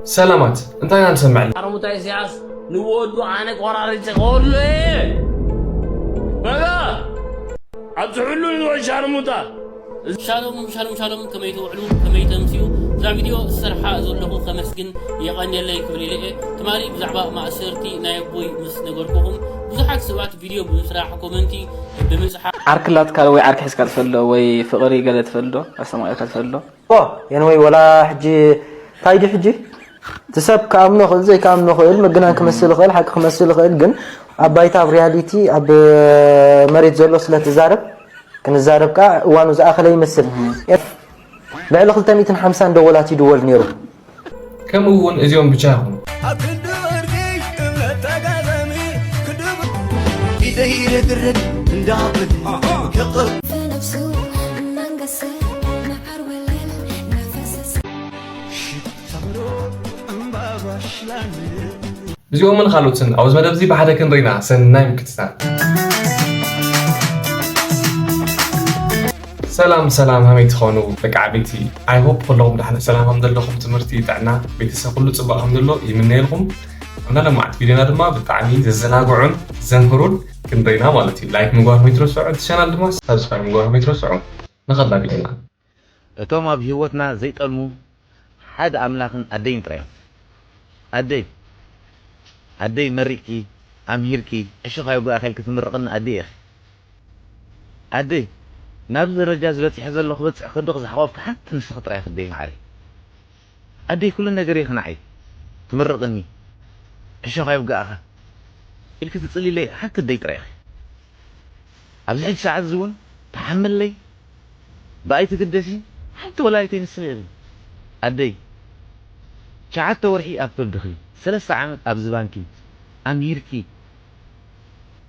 ሰላማት፣ እንታይ ኢና ንሰምዕ ኣለና? ሻርሙጣ ኢሳያስ ንወዱ ኣነ ቆራሪጸ ከወሎ እየ። በቃ ኣብቲ ሕሉ ንወድ ሻርሙጣ ሻሎም ሻሎም ሻሎም ከመይ ትውዕሉ ከመይ ተምስዩ እዛ ቪድዮ ዝሰርሓ ዘለኹ ከመስግን የቐንየለይ ክብል ኢለ እየ ትማሊ ብዛዕባ ማእሰርቲ ናይ ኣቦይ ምስ ነገርኩኹም ብዙሓት ሰባት ቪድዮ ብምስራሕ ኮመንቲ ብምፅሓፍ ዓርክላትካ ዶ ወይ ዓርኪ ሒዝካ ትፈልጥ ዶ ወይ ፍቕሪ ገለ ትፈልጥ ዶ ኣስተማቒርካ ትፈልጥ ዶ ኦ የንወይ ወላ ሕጂ ታይ ድዩ ሕጂ እቲ ሰብ ክኣምኖ ክእል ዘይክኣምኖ ክእል ምግናን ክመስል ይኽእል ሓቂ ክመስል ይኽእል ግን ኣብ ባይታ ኣብ ሪያሊቲ ኣብ መሬት ዘሎ ስለ ትዛረብ ክንዛረብ ከዓ እዋኑ ዝኣኸለ ይመስል ልዕሊ ክልተ ሚእትን ሓምሳን ደወላት ይድወል ነይሩ ከምኡ እውን እዚኦም ብቻ ይኹኑ ኣብ ክንዲ ወርቂ እምነት ተጋጣሚ ክድብ ኢደይ ርግርግ እንዳብል ክቕብ እዚኦምን ካልኦትን ኣብዚ መደብ እዚ ብሓደ ክንርኢና ሰናይ ምክትታል። ሰላም ሰላም ሃመይ ትኾኑ ደቂ ዓበይቲ I hope ኩለኹም ዳሕነ ሰላም ከም ዘለኹም ትምህርቲ ጥዕና ቤተሰብ ኩሉ ጽባቕ ከም ዘሎ ይምነየልኩም ኣብና ለማዓት ቪድዮና ድማ ብጣዕሚ ዘዘናግዑን ዘምህሩን ክንርኢና ማለት እዩ like ምግባር ከይትረስዑ እቲ ቻናል ድማ subscribe ምግባር ከይትረስዑ ንኸላ ቪድዮና እቶም ኣብ ህይወትና ዘይጠልሙ ሓደ ኣምላኽን ኣደይን ጥራይ እዮም። ኣደይ፣ ኣደይ መሪቕኪ፣ ኣምሂርኪ፣ ዕሾኽ ኣይውጋእኻ ኢልኪ ትምርቕኒ ኣደይ ኢኺ። ኣደይ፣ ናብዚ ደረጃ እዚ በጺሐ ዘለኹ በጺሕኪ ዶ ክዝሓቖፍኪ ሓንቲ ንስኺ ጥራይ ኢኺ ኣደይ መዓረይ። ኣደይ ኩሉ ነገር ኢኺ ንዓይ ትምርቕኒ፣ ዕሾኽ ኣይውጋእኻ ኢልኪ ትጽልይለይ ሓንቲ ኣደይ ጥራይ ኢኺ። ኣብዚ ሕጂ ሰዓት እዚ እውን ተሓምለይ ብኣይትግደሲ ሓንቲ ወላዲተይ ንስኺ ኢኺ ኣደይ ትሽዓተ ወርሒ ኣብ ከብድኺ ሰለስተ ዓመት ኣብዚ ባንኪ ኣምሂርኪ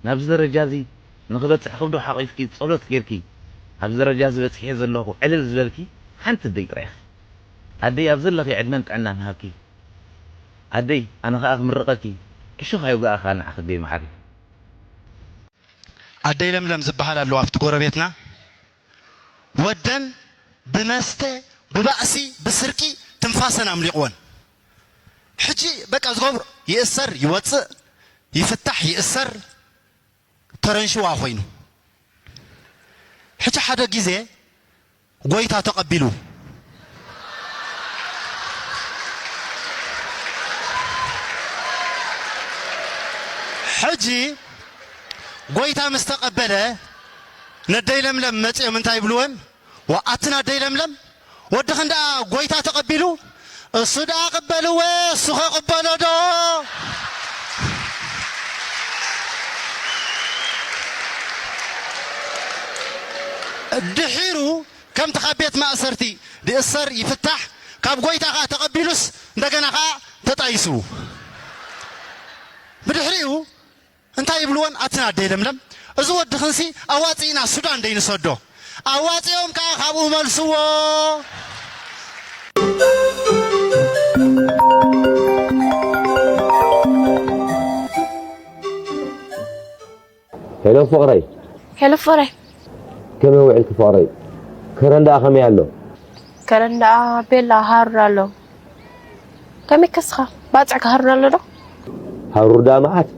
ናብዚ ደረጃ እዚ ንኽበፅሕ ከብዱ ሓቒፍኪ ፀሎት ጌርኪ ኣብዚ ደረጃ እዚ በፂሐ ዘለኹ ዕልል ዝበልኪ ሓንቲ ኣደይ ጥራይ ኢኺ ኣደይ ኣብ ዘለኺ ዕድመን ጥዕናን ይሃብኪ ኣደይ ኣነ ኸዓ ክምርቐኪ ዕሾኽ ኣይውጋእኻ ንዓኺ ኣደይ መዓረይ። ኣደይ ለምለም ዝበሃላ ኣለዋ ኣብቲ ጎረቤትና ወደን ብመስተ ብባእሲ ብስርቂ ትንፋሰን ኣምሊቕወን ሕጂ በቃ ዝገብሮ ይእሰር ይወፅእ ይፍታሕ ይእሰር ተረንሽዋ ኮይኑ ሕጂ ሓደ ግዜ ጎይታ ተቐቢሉ። ሕጂ ጎይታ ምስ ተቐበለ ነደይ ለምለም መጺኦም እንታይ ይብልወን? ዋ ኣትን ኣደይ ለምለም ወድኽን ደኣ ጎይታ ተቐቢሉ እሱ ደኣ ቅበልወ እሱ ኸ ቅበሎ ዶ? ድሒሩ ከምቲ ካብ ቤት ማእሰርቲ ድእሰር ይፍታሕ ካብ ጎይታ ኸዓ ተቐቢሉስ እንደገና ኸዓ ተጣይሱ ብድሕሪኡ እንታይ ይብልወን ኣትን ኣደይ ለምለም እዚ ወድኽንሲ ኣዋፂእና ሱዳን ደይንሰዶ ኣዋፂኦም ከዓ ካብኡ መልስዎ ሄሎ ፍቕረይ ሄሎ ፍቕረይ ከመይ ውዒልኪ ፍቕረይ ከረን ደኣ ከመይ ኣሎ ከረን ደኣ ቤላ ሃሩር ኣሎ ከመይ ከስኻ ባፅዕ ክሃሩር ኣሎ ዶ ሃሩር ደኣ መዓት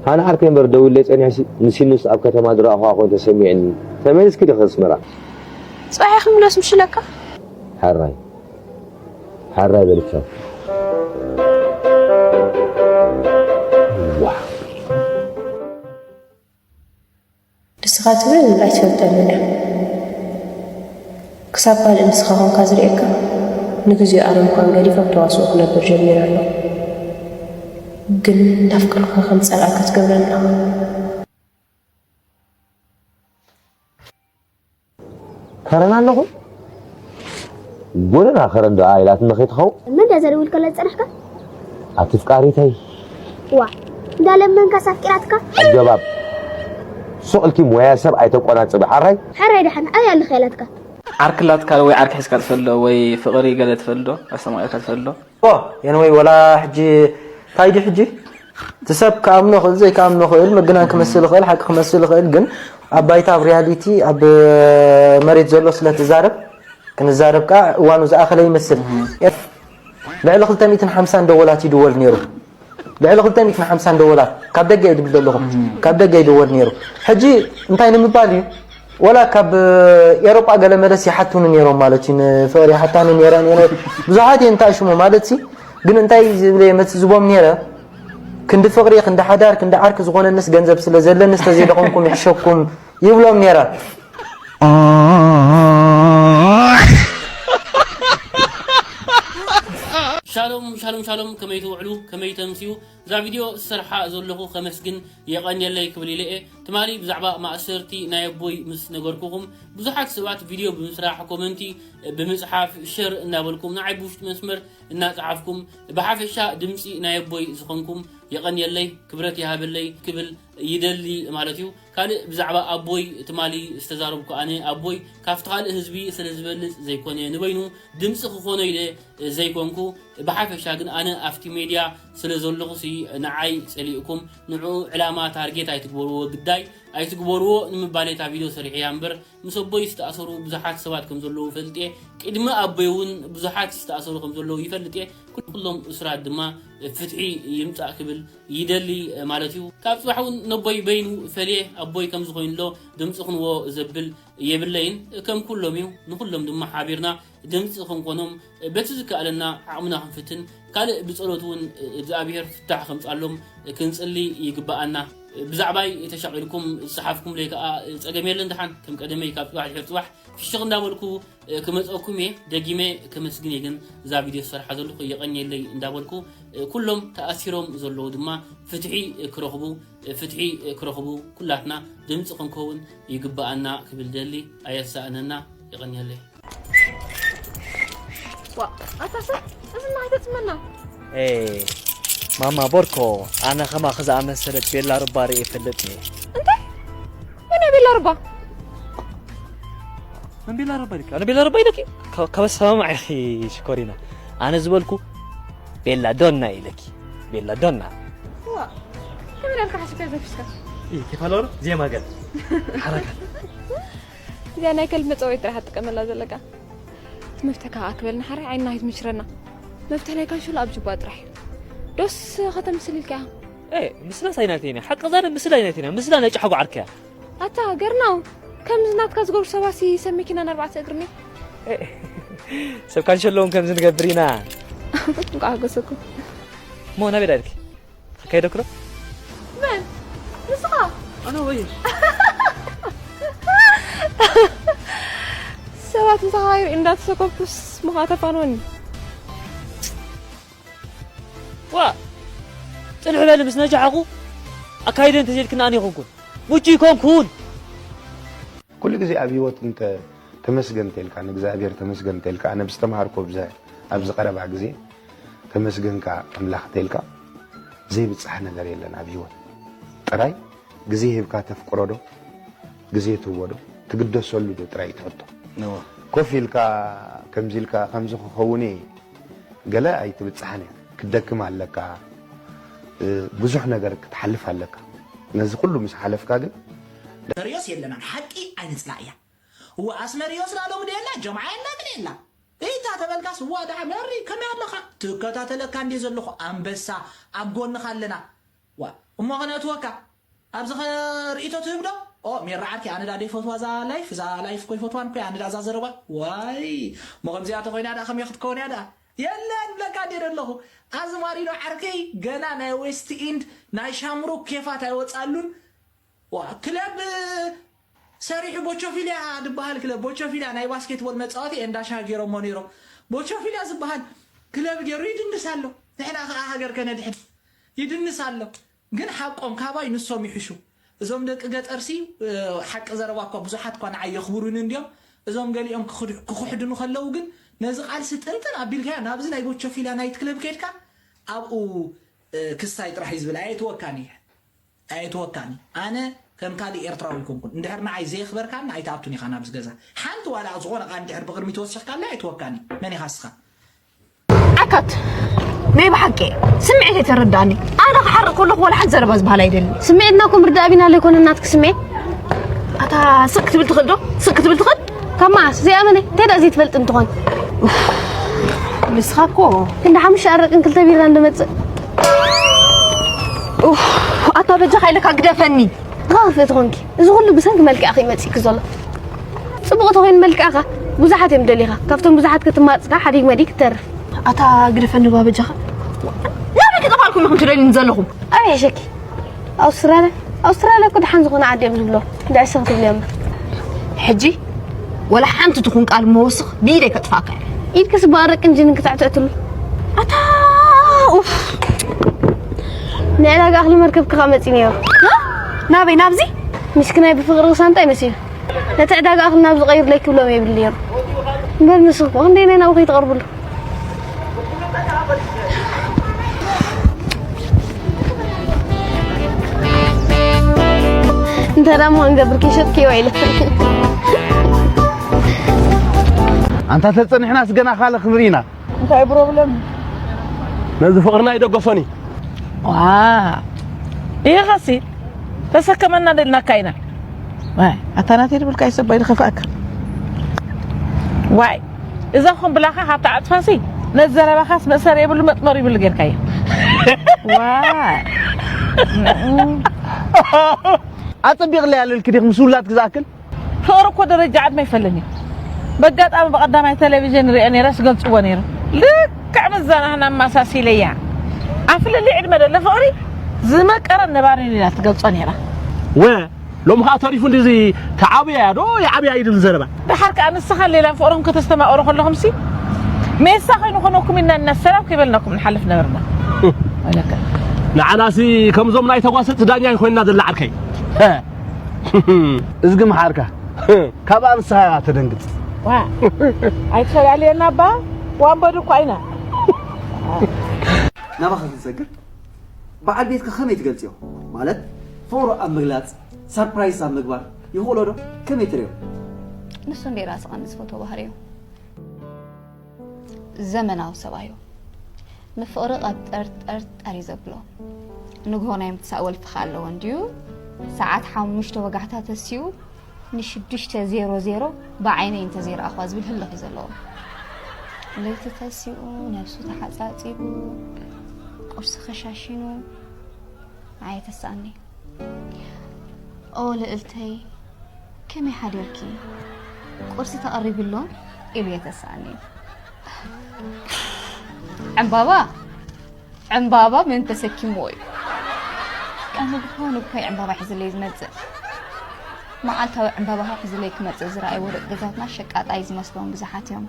ሃን ዓርከይ እምበር ደዊለይ ፀኒሐ ንሲኑስ ኣብ ከተማ ዝረኣኹዋ ኮይኑ ተሰሚዕኒ ተመሊስኪ ዲኺ ኣስመራ ፅባሕ ክምለስ ምሽለካ ሓራይ ሓራይ በልቻ ንስኻ ትብል ኣይትፈልጠንን እያ ክሳብ ካልእ ንስኻ ኮንካ ዝርእየካ ንግዜኡ ኣነ ምዃን ገዲፈ ኣብ ተዋስኦ ክነብር ጀሚረ ኣለኹ ግን እንዳፍቀርኩኻ ከም ዝጸልኣካ ትገብረኒ ኣለኻ ከረን ኣለኹ ጎደና ከረን ዶ ኢላትኒ ከይትኸውን መን ድያ ዘደዊልካላ ዝጸናሕካ ኣቲ ፍቃሪተይ ዋ እንዳለመንካስ ኣፍቂራትካ ኣገባብ ሱቕ ኢልኪ ሞያ ሰብ ኣይተቆናጽቢ ሓራይ ሓራይ ደሓን ኣበይ ኣለኻ ኢላትካ ዓርኪ ኣላትካ ዶ ወይ ዓርኪ ሒዝካ ትፈልጥ ዶ ወይ ፍቕሪ ገለ ትፈልጥ ዶ ኣስተማቒርካ ትፈልጥ ዶ ኦ የንወይ ወላ ሕጂ ታይ ድዩ ሕጂ እቲ ሰብ ክኣምኖ ክእል ዘይክኣምኖ ክእል ምግናን ክመስል ይኽእል ሓቂ ክመስል ይኽእል ግን ኣብ ባይታ ኣብ ሪያሊቲ ኣብ መሬት ዘሎ ስለ ትዛረብ ክንዛረብ ከዓ እዋኑ ዝኣኸለ ይመስል ልዕሊ ክልተ ሚእትን ሓምሳን ደወላት ይድወል ነይሩ። ልዕሊ ክልተ ሚእትን ሓምሳን ደወላት ካብ ደገ እየ ዝብል ዘለኹ። ካብ ደገ ይድወል ነይሩ። ሕጂ እንታይ ንምባል እዩ? ወላ ካብ ኤሮጳ ገለ መለስ ይሓቱኒ ነይሮም ማለት እዩ። ንፍቕሪ ይሓታኒ ነይረ ነይረ። ብዙሓት እየ እንታይ ሽሙ ማለት ሲ ግን እንታይ ዝብል እየ መትዝቦም ነይረ? ክንዲ ፍቕሪ፣ ክንዲ ሓዳር፣ ክንዲ ዓርኪ ዝኾነንስ ገንዘብ ስለ ዘለንስ ተዘይደኾንኩም ይሕሸኩም ይብሎም ነይረ። ሻሎም ሻሎም ሻሎም፣ ከመይ ትውዕሉ፣ ከመይ ተምስዩ? እዛ ቪድዮ ዝሰርሓ ዘለኹ ከመስግን የቐንየለይ ክብል ኢለ እየ። ትማሊ ብዛዕባ ማእሰርቲ ናይ ኣቦይ ምስ ነገርኩኹም፣ ብዙሓት ሰባት ቪድዮ ብምስራሕ፣ ኮመንቲ ብምፅሓፍ፣ ሸር እናበልኩም ንዓይ ብውሽጢ መስመር እናፀሓፍኩም፣ ብሓፈሻ ድምፂ ናይ ኣቦይ ዝኾንኩም የቐንየለይ፣ ክብረት ይሃበለይ ክብል ይደሊ ማለት እዩ። ካልእ ብዛዕባ ኣቦይ ትማሊ ዝተዛረብኩ፣ ኣነ ኣቦይ ካብቲ ካልእ ህዝቢ ስለ ዝበልፅ ዘይኮነ፣ ንበይኑ ድምፂ ክኾኖ ኢለ ዘይኮንኩ፣ ብሓፈሻ ግን ኣነ ኣብቲ ሜድያ ስለ ዘለኹ ሲ ንዓይ ፀሊእኩም ንዕኡ ዕላማ ታርጌት ኣይትግበርዎ፣ ግዳይ ኣይትግበርዎ ንምባል እየ እታ ቪድዮ ሰሪሐያ እምበር፣ ምስ ኣቦይ ዝተኣሰሩ ብዙሓት ሰባት ከም ዘለዉ ይፈልጥ እየ። ቅድሚ ኣቦይ እውን ብዙሓት ዝተኣሰሩ ከም ዘለዉ ይፈልጥ እየ። ኩሎም እሱራት ድማ ፍትሒ ይምፃእ ክብል ይደሊ ማለት እዩ። ካብ ፅባሕ እውን ነቦይ በይኑ ፈልየ ኣቦይ ከምዚ ኮይኑሎ ድምፂ ክንዎ ዘብል የብለይን። ከም ኩሎም እዩ። ንኩሎም ድማ ሓቢርና ድምፂ ክንኮኖም በቲ ዝከኣለና ዓቕምና ክንፍትን፣ ካልእ ብፀሎት እውን እግዚኣብሔር ፍታሕ ከምፃሎም ክንፅሊ ይግበኣና። ብዛዕባይ ተሻቒልኩም ዝፀሓፍኩምለይ ከዓ ፀገም የለን። ደሓን ከም ቀደመይ ካብ ፅባሕ ድሕሪ ፅባሕ ፍሽኽ እንዳበልኩ ክመፀኩም እየ። ደጊመ ከመስግን እየ ግን እዛ ቪድዮ ዝሰርሓ ዘለኹ የቐንየለይ እንዳበልኩ፣ ኩሎም ተኣሲሮም ዘለዉ ድማ ፍትሒ ክረኽቡ፣ ፍትሒ ክረኽቡ ኩላትና ድምፂ ክንከውን ይግበኣና ክብል ደሊ። ኣየሳእነና። የቐንየለይ። ዋ ኣታ ሰብ እዚ እና ኣይተፅመና። ኤ ማማ ቦርኮ፣ ኣነ ከማኺ ዝኣመሰለት ቤላ ሩባ ርእየ ይፈልጥ እየ። እንታይ? መን እያ ቤላ ሩባ? መን ቤላ ሩባ ኢልኪ? ኣነ ቤላ ሩባ ኢለኪ? ካብ ኣሰማምዓ ኢኺ ሽኮሪና። ኣነ ዝበልኩ ቤላ ዶና ኢለኪ። ቤላ ዶና። ዋ ከመይ ዳልካ ሓሲብካ ዘፊስካ? ኢ ኬፋ ሎሮ ዜማ ገል ሓረካት። እዚኣ ናይ ከልቢ መፀወዒት ጥራሕ ትጥቀመላ ዘለካ። እቲ መፍትሒ ከዓ ክበልና ሓራይ ዓይንና ኣይትምችረና። መፍትሒ ናይ ካንሸሎ ኣብ ጅባ ጥራሕ እዩ። ዶስ ከተምስል ኢልካ ኢኻ? ኤ ምስላስ ኣይናተይን እያ። ሓቂ ዛረብ ምስላ ኣይናተይን እያ። ምስላ ናይ ጫሕጉ ዓርኪ እያ። ኣታ ገርናው ከምዚ ናትካ ዝገብሩ ሰባት ሲ ሰብ መኪናን ኣርባዕተ እግርን እዩ። ሰብ ካንሸሎ እውን ከምዚ ንገብር ኢና። እንቋዕ ሓጎሰኩም። እሞ ናበይ ዳ ኢልኪ? ከካይደኩ ዶ? መን? ንስኻ? ኣነ ወይ ሰባት ምሳኻ ይርኢ እንዳተሰከፍኩስ ምኻ ተፋንወኒ። ዋ ፅንሕ በሊ ምስ ነጃሕኹ ኣካይደ እንተዘይልክኒ ኣነ ይኾንኩን ምቹ ይኮንኩን። ኩሉ ግዜ ኣብ ህይወት እንተ ተመስገን እንተልካ ንእግዚኣብሔር ተመስገን እንተልካ ኣነ ብዝተምሃርኮ ብዛ ኣብዚ ቀረባ ግዜ ተመስገንካ ኣምላኽ እንተልካ ዘይብጻሕ ነገር የለን ኣብ ህይወት ጥራይ ግዜ ሂብካ ተፍቅሮ ዶ ግዜ ትህቦ ዶ ትግደሰሉ ዶ ጥራይ ትሕቶ ኮፍ ኢልካ ከምዚ ኢልካ ከምዚ ክኸውን እየ ገለ ኣይትብጻሕን እያ ክትደክም ኣለካ ብዙሕ ነገር ክትሓልፍ ኣለካ ነዚ ኩሉ ምስ ሓለፍካ ግን ኣስነርዮስ የለናን ሓቂ ኣይንፅላእ እያ እዋ ኣስነርዮስ ላሎም ደየላ ጀምዓ የላ ምን የላ እይታ ተበልካስ እዋ ደዓ መሪ ከመይ ኣለኻ ትከታተለካ እንዴ ዘለኹ ኣንበሳ ኣብ ጎንኻ ኣለና ዋ እሞ ከነእትወካ ኣብዚ ኸ ርእይቶ ትህብ ዶ ኦ ሜራ ዓርኪ ኣነ ዳ ደይፈትዋ እዛ ላይፍ እዛ ላይፍ ኮ ይፈትዋን ኮ ኣነ ዳ እዛ ዘረባ ዋይ እሞ ከምዚኣ ተኾይና ዳ ከመይ ክትከውን እያ ዳ የለን ብለካ እንዴ ደለኹ ኣዚ ማሪኖ ዓርከይ ገና ናይ ዌስት ኢንድ ናይ ሻምሩክ ኬፋት ኣይወፃሉን ዋ ክለብ ሰሪሑ ቦቾፊልያ ድበሃል ክለብ ቦቾፊልያ ናይ ባስኬትቦል መፃወቲ እንዳ ሻሂ ገይሮሞ ነይሮም ቦቾፊልያ ዝበሃል ክለብ ገይሩ ይድንስ ኣሎ ንሕና ከዓ ሃገር ከነድሕን ይድንስ ኣሎ ግን ሓቆም ካባይ ንሶም ይሕሹ እዞም ደቂ ገጠርሲ ሓቂ ዘረባ እኳ ብዙሓት እኳ ንዓይ የኽብሩኒ እንድዮም እዞም ገሊኦም ክኽሕድኑ ከለዉ ግን ነዚ ቃልሲ ጥንጥን ኣቢልካዮ ናብዚ ናይ ቦቾፊልያ ናይት ክለብ ከድካ ኣብኡ ክሳይ ጥራሕ እዩ ዝብል ኣየትወካን እዩ ኣየትወካን እዩ ኣነ ከም ካልእ ኤርትራዊ ኣይኮንኩን እንድሕር ንዓይ ዘየኽበርካኒ ኣይትኣቱን ኢኻ ናብዚ ገዛ ሓንቲ ዋላ ዝኾነ ቃል እንድሕር ብቕድሚ ተወሲኽካለ ኣይትወካን እዩ መን ኢኻ እስኻ ዓካት ናይ ብሓቂ ስምዒት የተረዳኒ ኣነ ክሓርቕ ከለኹ ወላ ሓንቲ ዘረባ ዝበሃል ኣይደሊ ስምዒትና እኮ ምርዳእ ቢና ለይኮነ ናትክ ስምዒት ኣታ ስቅ ክትብል ትኽእል ዶ ስቅ ክትብል ትኽእል ካብ መዓስ ዘይኣመነ እንታይ ደኣ ዘይትፈልጥ እንትኾን ንስኻ እኮ ክንዲ ሓሙሽተ ኣረቅን ክልተ ቢራ እንደመጽእ። ኡፍ፣ ኣታ በጃኻ ኢለካ ግደፈኒ። ኻፍት ኾንኪ። እዚ ኩሉ ብሰንኪ መልክዕኺ መጺእኪ ዘሎ። ጽቡቕ ተኾይኑ መልክዕኻ፣ ብዙሓት እዮም ደሊኻ። ካብቶም ብዙሓት ክትማጽካ ሓዲግ መዲግ ክትተርፍ። ኣታ ግደፈኒ ጓ በጃኻ። ናበይ ክጠፋልኩም ኢኹም ትደልዩኒ ዘለኹም? ኣበይ ሕሸኪ? ኣውስትራልያ? ኣውስትራልያ እኮ ደሓን ዝኾነ ዓዲ እዮም ዝብሎ። እንዳ ዕሰ ክትብልዮ እምበር። ሕጂ ወላ ሓንቲ ትኹን ቃል መወስኽ ብኢደይ ከጥፋእካ እየ። ኢድክስ ብኣረቅን ጅንን ክትዕትዕትሉ። ኣታ ኡፍ። ንዕዳጋ እኽሊ መርከብኪ ከኣ መጺኡ ነይሩ። እ? ናበይ? ናብዚ? ምስኪናይ ብፍቕሪ ሳንጣ ይመሲሉ። ነቲ ዕዳጋ እኽሊ ናብ ዝቐይሩለይ ክብሎም የብሉ ነይሩ። እምበር ንስኺ እኮ ክንደይ ናይ ናብኡ ከይትቐርብሉ። እንተ ደኣ እሞ እንገብር ከይሸጥክዮ ኢለ። ኣንታ ተጸኒሕናስ ገና ካልእ ክንርኢ ኢና። እንታይ ፕሮብለም? ነዚ ፍቕርና ኣይደገፎን እዩ። ዋ፣ ይኸሲ ተሰከመና ደልናካ ኢና። ዋይ፣ ኣታ ናተይ ድብልካ ይሰባይ ድኸፍኣካ። ዋይ፣ እዛ ኹን ብላኻ ካብታ ኣጥፋሲ ነዘረባኻስ መእሰር የብሉ መጥመር ይብሉ ጌርካዮ። ዋይ። ኣጸቢቕለይ ኣለልኪ ዲኽ ምስ ውላድኪ ዝኣክል? ፍቕሪ እኮ ደረጃ ዕድመ ኣይፈልን እዩ። በጋጣሚ ብቐዳማይ ቴሌቪዥን ሪኦ ነይረ፣ ስገልጽዎ ነይሩ። ልክዕ ምዛና ህና ኣመሳሲለያ። ኣብ ፍልልይ ዕድመ ደሎ ፍቕሪ ዝመቀረን ነባሪን ኢላ ትገልጾ ነይራ። ወ ሎም ኸዓ ተሪፉ እንዲዚ ተዓብያ ዶ ይዓብያ ይድል ዘረባ። ደሓር ከኣ ንስኻ ሌላ ፍቕሮም ከተስተማቕሩ ከለኹም ሲ ሜሳ ኮይኑ ኮነኩም ኢና እና ሰላም ከይበልናኩም ንሓልፍ ነበርና። ወለከ ንዓናሲ ከምዞም ናይ ተጓሰቲ ዳኛ ይኮይና ዘላ ዓርከይ። እዚ ግምሓርካ ካብ ኣንስኻ ኢኻ ተደንግጽ። ዋ ኣይትፈልያልየና ኣባ ዋንበዱ እኳ ኢና። ናባኻ ክንሰግር በዓል ቤትካ ከመይ ትገልጽዮ? ማለት ፍቕሩ ኣብ ምግላጽ፣ ሰርፕራይዝ ኣብ ምግባር ይኽእሎ ዶ? ከመይ ትርእዮ? ንሱ እንዴ ራስኻ ንዝፈትዎ ባህሪዮ። ዘመናዊ ሰብኣዮ ንፍቕሪ ቀብጠር ጠርጠር እዩ ዘብሎ። ንግሆ ናይ ምትሳእ ወልፊ ከ ኣለዎ እንድዩ። ሰዓት ሓሙሽተ ወጋሕታ ተሲኡ ንሽዱሽተ ዜሮ ዜሮ ብዓይነይ እንተዘይረኣኹዋ ዝብል ህልኽ እዩ ዘለዎ። ለይቲ ተሲኡ ነብሱ ተሓጻጺቡ ቁርሲ ከሻሽኑ ኣየተስኣኒ። ኦ ልእልተይ፣ ከመይ ሓዲርኪ? ቁርሲ ተቐሪቡ ኣሎ? ኢሉ የተስኣኒ። ዕምባባ፣ ዕምባባ መን ተሰኪምዎ እዩ? ቀንዲ ንግሆ ንግሆ እዩ ዕምባባ ሒዝለይ ዝመጽእ። መዓልታዊ ዕምባባኻ ሒዝለይ ክመጽእ ዝረኣይዎ ደቂ ገዛውትና ሸቃጣይ ዝመስሎም ብዙሓት እዮም።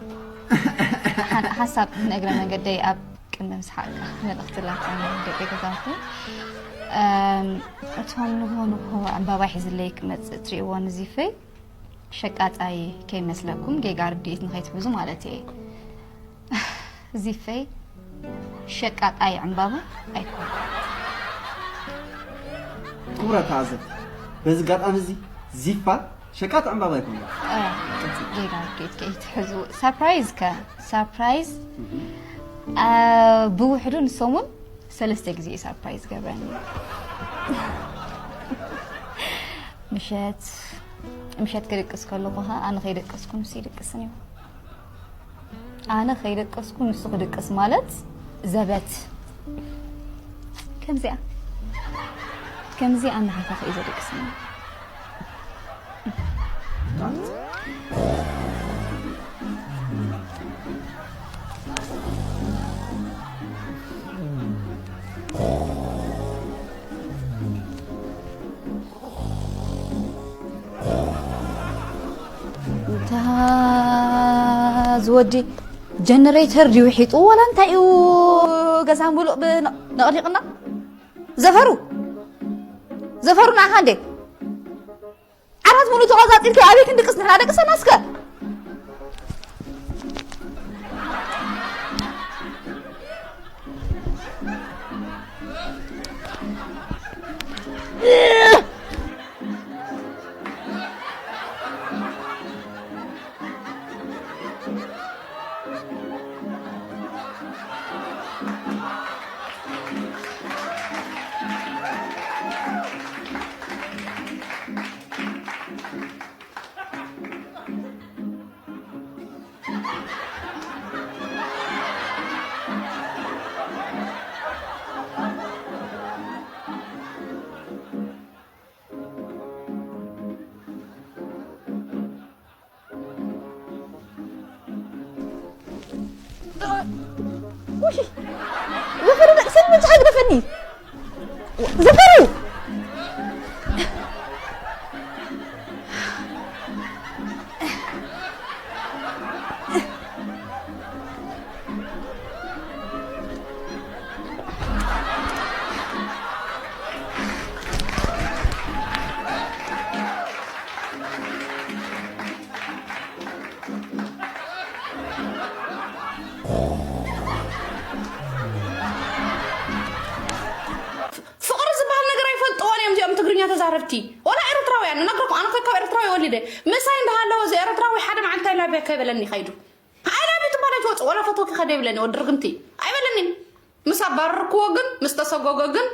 ሓን-፣ ሓሳብ ንእግረ መንገደይ ኣብ ቅድሚ ምስሓቕካ መልእኽቲ ላትኒ ደቂ ገዛውቲ። እም፣ እቶም ንግሆ ንግሆ ዕምባባ ሒዝለይ ክመጽእ ትርእይዎ ንዚፈይ ሸቃጣይ ከይመስለኩም፣ ጌጋ ርድኢት ንኸይትሕዙ ማለት እየ። ዚፈይ ሸቃጣይ ዕምባባ ኣይኮነን። ክቡራት ተዓዘብቲ፣ በዚ ኣጋጣሚ እዚ ዚፋ ሸቃጥ ዕምባባ ኣይኮነን። እ፣ ጌጋ ርድኢት ከይትሕዙ። ሰርፕራይዝ ከ? ሰርፕራይዝ፣ እ፣ ብውሕዱ ንሰሙን ሰለስተ ግዜ እዩ ሰርፕራይዝ ገብረኒ። ምሸት፣ ምሸት ክድቅስ ከለኹ ኸ ኣነ ከይደቀስኩ ንሱ ይድቅስን እዩ። ኣነ ከይደቀስኩ ንሱ ክድቅስ ማለት ዘበት። ከምዚኣ፣ ከምዚኣ እናሓፈኸ እዩ ዘደቅስኒ። እንታ ዝወዲ ጀነሬተር ድዩ ሒጡ ዋላ እንታይ እዩ? ገዛ ምሉእ ብነቕሊቕና። ዘፈሩ፣ ዘፈሩ ንዓኻ እንዴ? ዓራት ሙሉ ተቆጻጺርኪ ኣበይ ክንድቅስ ንሕና ደቅሰና እስከ። ዘፈሩ ርእሰን ምንጭ ግደፈኒ። ዘፈሩ። ፍቕሪ ዝበሃል ነገር ኣይፈልጥዎን እዮም እዚኦም ትግርኛ ተዛረብቲ። ወላ ኤርትራውያን ንነግረኩም፣ ኣነ እኮ ካብ ኤርትራዊ ወሊደ። ምሳይ እንዳሃለወ እዚ ኤርትራዊ ሓደ መዓልቲ ኣይላብያ ከይበለኒ ከይዱ። ኣይላብዩ ትባል ኣይትወፅእ፣ ወላ ፈተውኪ ከደ ይብለኒ፣ ወዲ ርግምቲ ኣይበለኒ። ምስ ኣባረርክዎ ግን፣ ምስ ተሰጎገ ግን፣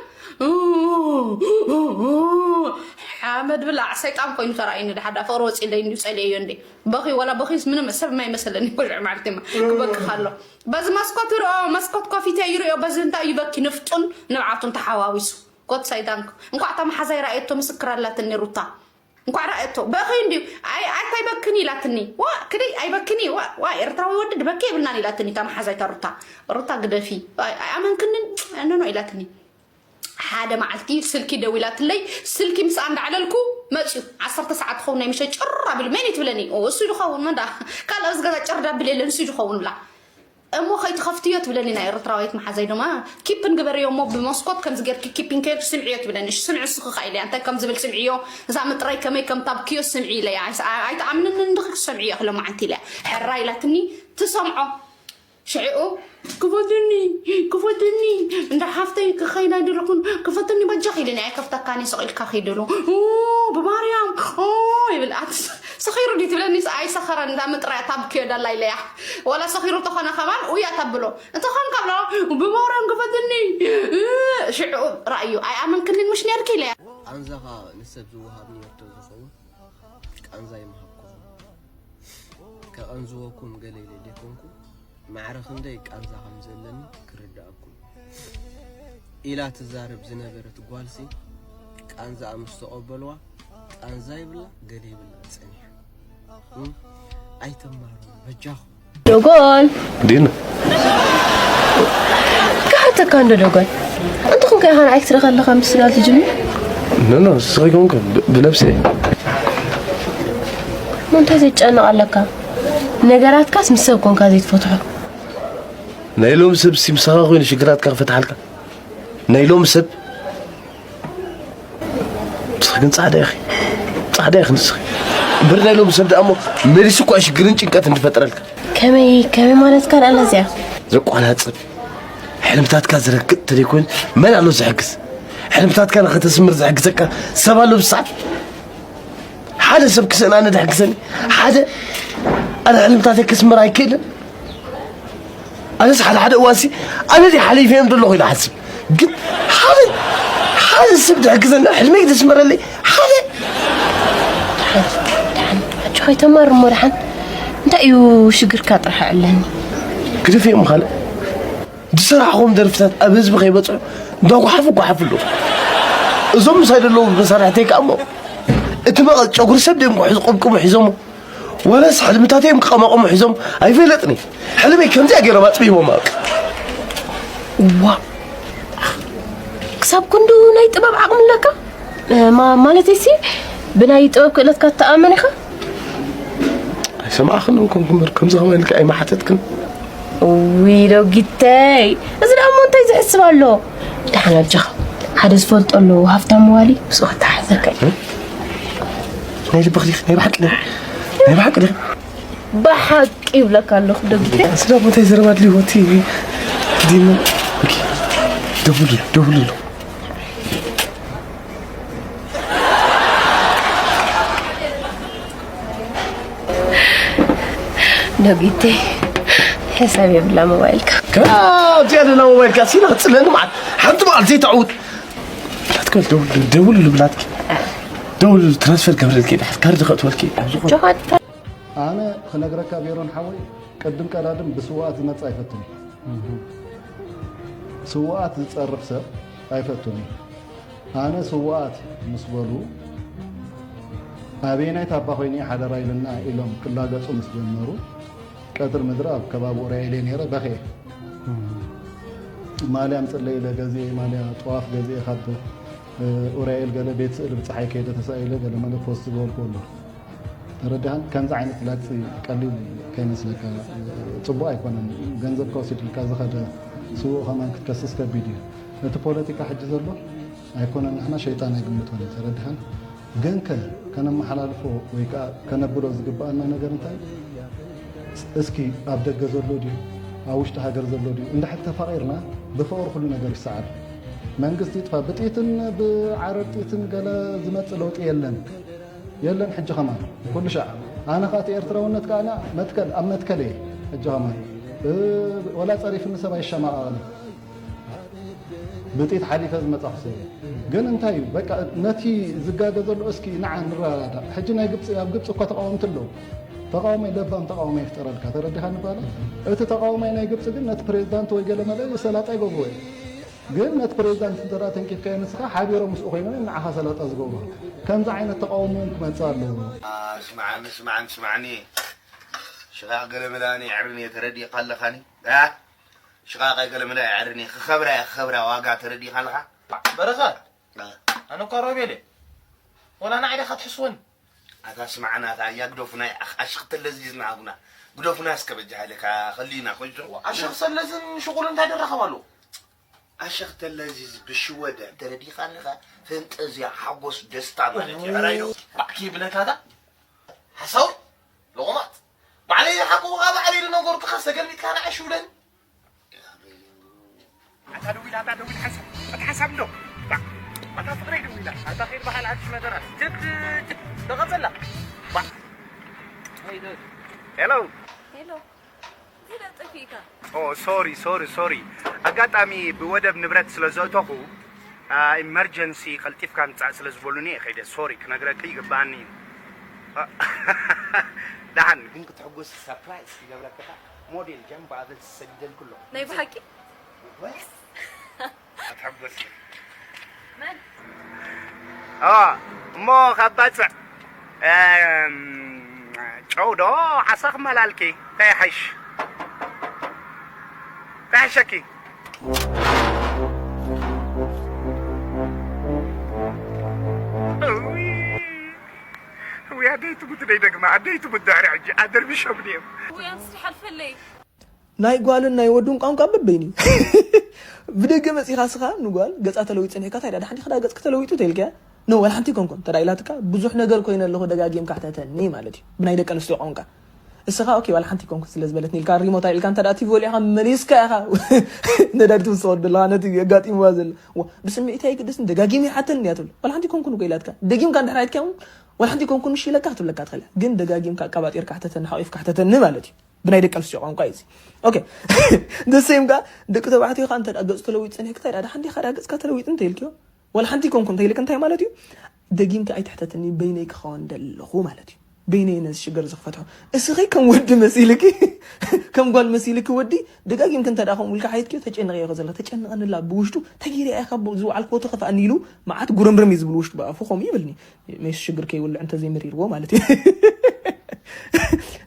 ሓመድ ብላዕ ሰይጣን ኮይኑ ተራእዩኒ። ድሓዳ ፍቕሪ ወፂለይ እንዲዩ፣ ፀሊኤዮ እንዴ። በኺ ወላ በኺስ ምንም ሰብ የማይመሰለኒ። ወልዕ ማለት ማ ክበክኽ ኣሎ። በዚ መስኮት ይርኦ፣ መስኮት ከፊተ ይርኦ፣ በዚ እንታይ ይበኪ ንፍጡን ንብዓቱን ተሓዋዊሱ። ጎድ ሳይዳንክ። እንኳዕ እታ መሓዛይ ረኣየቶ ምስክር ኣላትኒ ሩታ። እንኳዕ ረኣየቶ። በኺ እንዲዩ። ኣይ፣ ኣታ ኣይበክን ኢላትኒ። ዋ፣ ክደይ ኣይበክን እዩ። ዋ፣ ዋ፣ ኤርትራዊ ወዲ ድበኪ የብልናን ኢላትኒ እታ መሓዛይ እታ ሩታ። ሩታ ግደፊ። ኣይ፣ ኣይኣመንክንን? ኖ፣ ኖ ኢላትኒ። ሓደ መዓልቲ ስልኪ ደዊላትለይ፣ ስልኪ ምስኣ እንዳዕለልኩ መፅዩ። ዓሰርተ ሰዓት ክኸውን ናይ ምሸት ጭር ኣቢሉ፣ መን እዩ ትብለኒ? ኦ፣ እሱ እዩ ዝኸውን፣ መን ደኣ? ካልእ ኣብዚ ገዛ ጭር ዳብል የለን፣ እሱ እዩ ዝኸውን ብላ። እሞ ከይትኸፍትዮ ትብለኒ ናይ ኤርትራዊት መሓዛይ ድማ፣ ኪፕን ግበርዮ እሞ ብመስኮት ከምዚ ጌርኪ ኪፕን ጌርኪ ስምዕዮ ትብለኒ። እሺ፣ ስምዒ እስኺ ከኣ ኢለያ። እንታይ ከም ዝብል ስምዕዮ፣ እዛ ምጥራይ ከመይ ከም ታብክዮ ስምዒ ኢለያ። ኣይስ-፣ ኣይትኣምንንን ዲኺ ክሰምዕዮ እኽለ መዓልቲ ኢለያ። ሕራይ ኢላትኒ፣ ትሰምዖ። ሽዕኡ፣ "ክፈትኒ፣ ክፈትኒ፣ እንዳ ሓፍተይ ክኸይድ ኣይደለኹን፣ ክፈትኒ በጃኺ" ኢለኒ። "ኣይከፍተካን እየ፣ ስቕ ኢልካ ኺድ" ኢሉ። "ኦ፣ ብማርያም፣ ኦ" ይብል። ኣት-፣ ሰኺሩ ድዩ ትብለኒ? ኣይሰኸረን፣ እንዳ ምጥራይ ታብክዮ ዳላ ኢለያ። ዋላ ሰኺሩ ተኾነ ከማን፣ ኡይ ኣታብሎ። እንተ ኾን ካብሎ፣ "ብማርያም ክፈትኒ" ሽዕኡ ራእዩ፣ "ኣይኣመንክንን ምሽ ኔርኪ?" ኢለያ። ቃንዛኻ ንሰብ ዝወሃብ ኔርቶ ዝኸውን፣ ቃንዛ ይምሃብኩም። ከቐንዝወኩም ገለ ኢለ ዘይኮንኩ፣ ማዕረ ክንደይ ቃንዛ ከም ዘለኒ ክርድኣኩም። ኢላ ትዛረብ ዝነበረት ጓልሲ፣ ቃንዛኣ ምስ ተቐበልዋ፣ ቃንዛ ይብላ፣ ገለ ይብላ ጸኒሓ። እም፣ ኣይተማሩ፣ በጃኹም። ዶጎል። ዲና። ክሓተካ እንዶ ዶጎል። እንተኾንካ ኢኻ ንዓይ ክትርኢ ከለኻ ምስላ ትጅምር? ኖ፣ ኖ፣ ንስኺ ኮንኩ ብ-፣ ብነብሰይ። ንምንታይ ዘጨንቕ ኣለካ? ነገራትካስ ምስ ሰብ ኮንካ ዘይትፈትሖ። ናይ ሎሚ ሰብ ሲ ምሳኻ ኮይኑ ሽግራትካ ክፈትሓልካ? ናይ ሎሚ ሰብ ንስኺ ግን ጻዕዳ ኢኺ። ጻዕዳ ኢኺ ንስኺ። እምበር ናይ ሎሚ ሰብ ደኣ እሞ መሊሱ እኳ ሽግርን ጭንቀትን ዝፈጥረልካ። ከመይ፣ ከመይ ማለትካ ደኣላ እዚኣ? ዘቋናጽብ፣ ሕልምታትካ ዝረግጥ ተደይኮይኑ መን ኣሎ ዝሕግዝ? ሕልምታትካ ንኸተስምር ዝሕግዘካ ሰብ ኣሎ ብሰዓት? ሓደ ሰብ ክስእን ኣነ ድሕግዘኒ? ሓደ ኣነ ሕልምታተይ ክስምር ኣይክእልን? ኣነስ ሓደ ሓደ እዋንሲ ኣነ ድየ ሓሊፈዮም ዘለኹ ኢለ እሓስብ። ግን ሓደ፣ ሓደ ሰብ ድሕግዘኒ፣ ሕልመይ ድስመረለይ፣ ሓደ። ደሓን፣ ደሓን፣ ኣጆኻ ኣይተማር እሞ ደሓን። እንታይ እዩ ሽግርካ ጥራሕ ኣዕለኒ። ግደፍዮም ካልእ። ዝሰራሕኹም ደርፍታት ኣብ ህዝቢ ከይበጽሑ እንዳጓሓፉ ጓሓፉ ኣለዉ። እዞም ምሳይ ዘለዉ መሳርሕተይ ከኣ እሞ እቲ መቐ-፣ ጨጉሪ ሰብ ድዮም ክሕዙ ቅብቅቡ ሒዞሞ። ወለስ ሕልምታተዮም ክቐማቐሙ ሒዞም ኣይፈለጥኒ። ሕልመይ ከምዚኣ ገይሮም ኣጽቢቦም በቃ። ዋ፣ ክሳብ ክንዱ ናይ ጥበብ ዓቕሚ ኣለካ? እ፣ ማ-፣ ማለተይሲ ብናይ ጥበብ ክእለትካ ትተኣመን ኢኻ? ኣይሰማዕኽን ኮንኩ እምበር፣ ከምዚ ከማይ ኢልኪ ኣይመሓተትክን። እውይ፣ ዶጊተይ፣ እዚ ደኣ እሞ እንታይ ዝሕስብ ኣሎ? ደሓን ኣጆኻ፣ ሓደ ዝፈልጦ ኣሎ፣ ሃፍታም ዋሊ፣ ምስኡ ክተሓዘካ እዩ። እ? ናይ ልብኺ ዲኺ? ናይ ብሓቂ ዲኺ? ናይ ብሓቂ ዲኺ? ብሓቂ ይብለካ ኣለኹ፣ ዶጊተይ። ስለ ቦታይ ዘረባ ድልዩ፣ እቲ ዲሞ፣ ኦኬ። ደውሉ፣ ደውሉ። ዶጊተይ፣ ሕሳብ የብላ ሞባይልካ። ከ-፣ ኣብዚኣ ደላ ሞባይልካ ሲና ክጽለኒ መዓት። ሓንቲ መዓልቲ ዘይተዕውት። ላትከል ደውል፣ ደውል ልብላትኪ። ደውል ትራንስፈር ገብረልኪ። ካርድ ከእትወልኪ። ጆሃን። ኣነ ክነግረካ ቤሮን ሓወይ፣ ቅድም ቀዳድም ብስውኣት ዝመጽእ ኣይፈቱን እዩ። ስውኣት ዝጸርፍ ሰብ ኣይፈቱን እዩ። ኣነ ስውኣት ምስ በሉ፣ ኣበየናይ ታባ ኮይኑ እዩ ሓደራ ኢልና ኢሎም ክላገጹ ምስ ጀመሩ፣ ቀትሪ ምድሪ ኣብ ከባቢ ኡራኤል እየ ነይረ፣ በኽየ። ማልያ ምፅለይ ኢለ ገዚኤ፣ ማልያ ጥዋፍ ገዚኤ ካብ ኡራኤል ገለ ቤት ስእሊ ብፀሓይ ከይደ ተሳኢለ ገለ መለ ፖስት ዝበልኩ ኣሎ። ተረድሃን? ከምዚ ዓይነት ለግፂ ቀሊል ከይመስለካ፣ ፅቡቅ ኣይኮነን። ገንዘብ ከወሲድልካ ዝኸደ ስውእ ከማን ክትከስስ ከቢድ እዩ። እቲ ፖለቲካ ሕጂ ዘሎ ኣይኮነን፣ ንሕና ሸይጣን ኣይግምቶን እዩ። ተረድሃን? ግን ከ ከነመሓላልፎ ወይ ከዓ ከነብሎ ዝግብኣና ነገር እንታይ? እስኪ ኣብ ደገ ዘሎ ድዩ ኣብ ውሽጢ ሃገር ዘሎ ድዩ እንድሕር ተፋቒርና፣ ብፍቕሪ ኩሉ ነገር ይሰዓር። መንግስቲ ይጥፋ፣ ብጥይትን ብዓረር ጥይትን ገለ ዝመጽእ ለውጢ የለን። የለን ሕጂ ከማን ኩሉ ሻዕ። ኣነ ከዓ እቲ ኤርትራውነት ከዓ መትከል ኣብ መትከል እየ። ሕጂ ከማን ወላ ፀሪፍኒ ሰብ ኣይሸማቐቕን። ብጥይት ሓሊፈ ዝመጻኹ ሰብ ግን እንታይ እዩ በቃ ነቲ ዝጋገ ዘሎ እስኪ ንዓ ንረዳዳ። ሕጂ ናይ ግብፂ ኣብ ግብፂ እኳ ተቃወምቲ ኣለዉ። ተቃውሞ ለባም ተቃውሞ ይፍጠረልካ። ተረዲኻ ንባለ እቲ ተቃውሞ ናይ ግብፂ ግን ነቲ ፕሬዚዳንት ወይ ገለ መለ ሰላጣ ይገብርዎ እዩ። ግን ነቲ ፕሬዚዳንት እንተ ተንኪፍካዮ ንስኻ ሓቢሮም ምስኡ ኮይኖም እዮም ንዓኻ ሰላጣ ዝገብሩ። ከምዚ ዓይነት ተቃውሞ እውን ክመፅእ ኣለዎ። ስማዓኒ ስማዓኒ ስማዓኒ ሽቓቕ ገለመለ ኣነ የዕርኒ እየ ተረዲእካ ኣለኻኒ። ሽቓቕ ገለመለ የዕርኒ ክኸብራ እየ ክኸብራ ዋጋ ተረዲእካ ኣለኻ። በረኸት ኣነ እኳ ሮቤል እየ። ወላ ንዓይ ዲኻ ትሕስወኒ? ኣታ ስማዕና ኣታ እያ ግደፉና። ኣሽኽተለዚ ዝናሃጉና ግደፉና እስከ በጃ ሃይለካ ኸሊና ኮጆ። ኣሽኽተለዝን ሽቁል እንታይ ደረኸብ ኣለዎ? ኣሸኽተለዚ ብሽወደ ተረዲኻ ኣለኻ። ፈንጠዝያ ሓጎስ ደስታ ማለት እዩ። ሕራይ ዶ? ባዕኪ ብለካታ ሓሳዊ ለቑማት ባዕለይ ዝሓቁ ካ ባዕለይ ዝነገርኩኻ ሰገልቢጥካ ንዓይ ሽውደን። ኣታ ደዊላ ኣታ ደዊላ ሓሳብ ኣታ ሓሳብ እንዶ ባዕ ኣታ ፍቅረይ ደዊላ ኣታ ኸይድ በሃል ኣዲስ ነገራት ትት ትት ደቐጸላ ባዕ ሄሎ ሄሎ ኦ ሶሪ ሶሪ ሶሪ። ኣጋጣሚ ብወደብ ንብረት ስለ ዘእተኹ ኢመርጀንሲ ቀልጢፍካ ምጻእ ስለ ዝበሉኒ እየ ከይደ። ሶሪ ክነግረኪ ይግባኣኒ እዩ። ደሓን ግን ክትሕጎስ ሰርፕራይዝ ክገብረክታ ሞዴል ጃምባብል ሰዲደልኩ ኣለኹ። ናይ ብሓቂ ኣትሕጎስ እሞ ካብ ባፅዕ ጨው ዶ ዓሳ ክመላልኪ እንታይ ይሓይሽ እንታይ ይሓሸኪ? ውይ ኣደይ ትሙት ደይ ደግማ ኣደይ ትሙት ድሕሪ ሕጂ ኣደርቢሾም ድዮም? ውይ ኣንስ ይሓልፈለይ። ናይ ጓልን ናይ ወዱን ቋንቋ በበይኑ እዩ። ብደገ መጺኻ ስኻ ንጓል ገጻ ተለዊጡ ጸኒሕካ፣ "እንታይ ደኣ ደሓን ዲኻ? ደኣ ገጽኪ ተለዊጡ?" ተይልካያ? ኖ፣ ዋላ ሓንቲ ኣይኮንኩን። እንተ ደኣ ኢላትካ፣ "ብዙሕ ነገር ኮይነ ኣለኹ፣ ደጋጊምካ ሕተተኒ" ማለት እዩ። ብናይ ደቂ ኣንስትዮ ቋንቋ። እስኻ፣ "ኦኬ፣ ዋላ ሓንቲ ኣይኮንኩን ስለ ዝበለትኒ" ኢልካ፣ ሪሞት ኣልዒልካ እንተ ደኣ ቲቪ ወሊዕኻ መሊስካ ኢኻ ነዳዲ ትውስኸሉ ዘለኻ ነቲ ኣጋጢምዋ ዘሎ። ዋ፣ ብስምዒት ኣይግደስን፣ ደጋጊሙ ይሓተኒ እያ ትብል። "ዋላ ሓንቲ ኣይኮንኩን" እኮ ኢላትካ። ደጊምካ እንድሕር ኣይትካውን፣ "ዋላ ሓንቲ ኣይኮንኩን ምሽ" ኢለካ ክትብለካ ትኽእል እያ። ግን ደጋጊምካ ኣቃባጢርካ ሕተተኒ፣ ሓቂፍካ ሕተተኒ ማለት እዩ። ብናይ ደቂ ኣንስትዮ ቋንቋ እዩ እዚ። ኦኬ። The same ከኣ ደቂ ተባዕትዮ ከኣ እንተ ደኣ ገጽ ተለዊጡ ጸኒሕካ፣ እንታይ ደኣ ደሓን ዲኻ ደኣ ገጽካ ተለዊጡ እንተ ኢልክዮ፣ ዋላ ሓንቲ ኣይኮንኩን እንተ ኢልክ እንታይ ማለት እዩ? ደጊምካ ኣይትሕተትኒ፣ በይነይ ክኸውን ደለኹ ማለት እዩ። በይነይ ነዚ ሽግር እዚ ክፈትሖ። እስኺ ከም ወዲ መሲልኪ፣ ከም ጓል መሲልኪ ወዲ፣ ደጋጊምኪ እንተ ደኣ ከምኡ ኢልካ ሓቲትክዮ፣ ተጨንቕዮ ኢኺ ዘለኺ። ተጨንቐኒ ኣላ ብውሽጡ፣ እንታይ ገይረ እየ ካብ ዝወዓልክዎ ተኸፍኣኒ ኢሉ፣ መዓት ጉርምርም እዩ ዝብል ውሽጡ ብኣፉ ከምኡ ይብልኒ። ሜስ ሽግር ከይውልዕ እንተዘይመሪርዎ ማለት እዩ።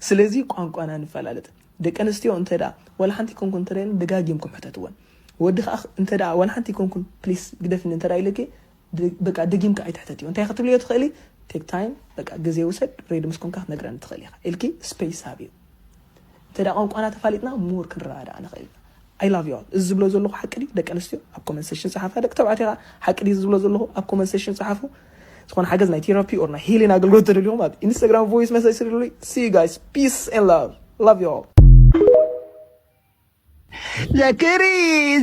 ስለዚ ቋንቋና ንፈላለጥ። ደቂ ኣንስትዮ እንተ ደኣ ዋላ ሓንቲ ኮንኩን እንተ ደኣ ኢለን ደጋጊምኩም ሕተትወን። ወዲ ከኣ እንተ ደኣ ዋላ ሓንቲ ኮንኩን ፕሊስ ግደፍኒ እንተ ደኣ ኢለኪ ደ-፣ በቃ ደጊምካ ኣይትሕተትዮ። እንታይ ክትብልዮ ትኽእሊ? ቴክ ታይም፣ በቃ ግዜ ውሰድ፣ ሬዲ ምስ ኮንካ ክትነግረኒ ትኽእል ኢኻ ኢልኪ ስፔስ ሃብዮ። እንተ ደኣ ቋንቋና ተፋሊጥና ሞር ክንረዳዳእ ንኽእል ኢና። I love you all። እዚ ዝብሎ ዘለኹ ሓቂ ድዩ? ደቂ ኣንስትዮ ኣብ ኮመንት ሴክሽን ጸሓፋ። ደቂ ተባዕትዮ ከኣ ሓቂ ድዩ ዝብሎ ዘለኹ? ኣብ ኮመንት ሴክሽን ጸሓፉ። ዝኾነ ሓገዝ ናይ ቴራፒ ኦር ናይ ሂሊንግ ኣገልግሎት ተደልዩኹም ኣብ ኢንስታግራም ቮይስ መሰጅ ስደዱለይ። See you guys. Peace and love. Love you all. ዘክሪ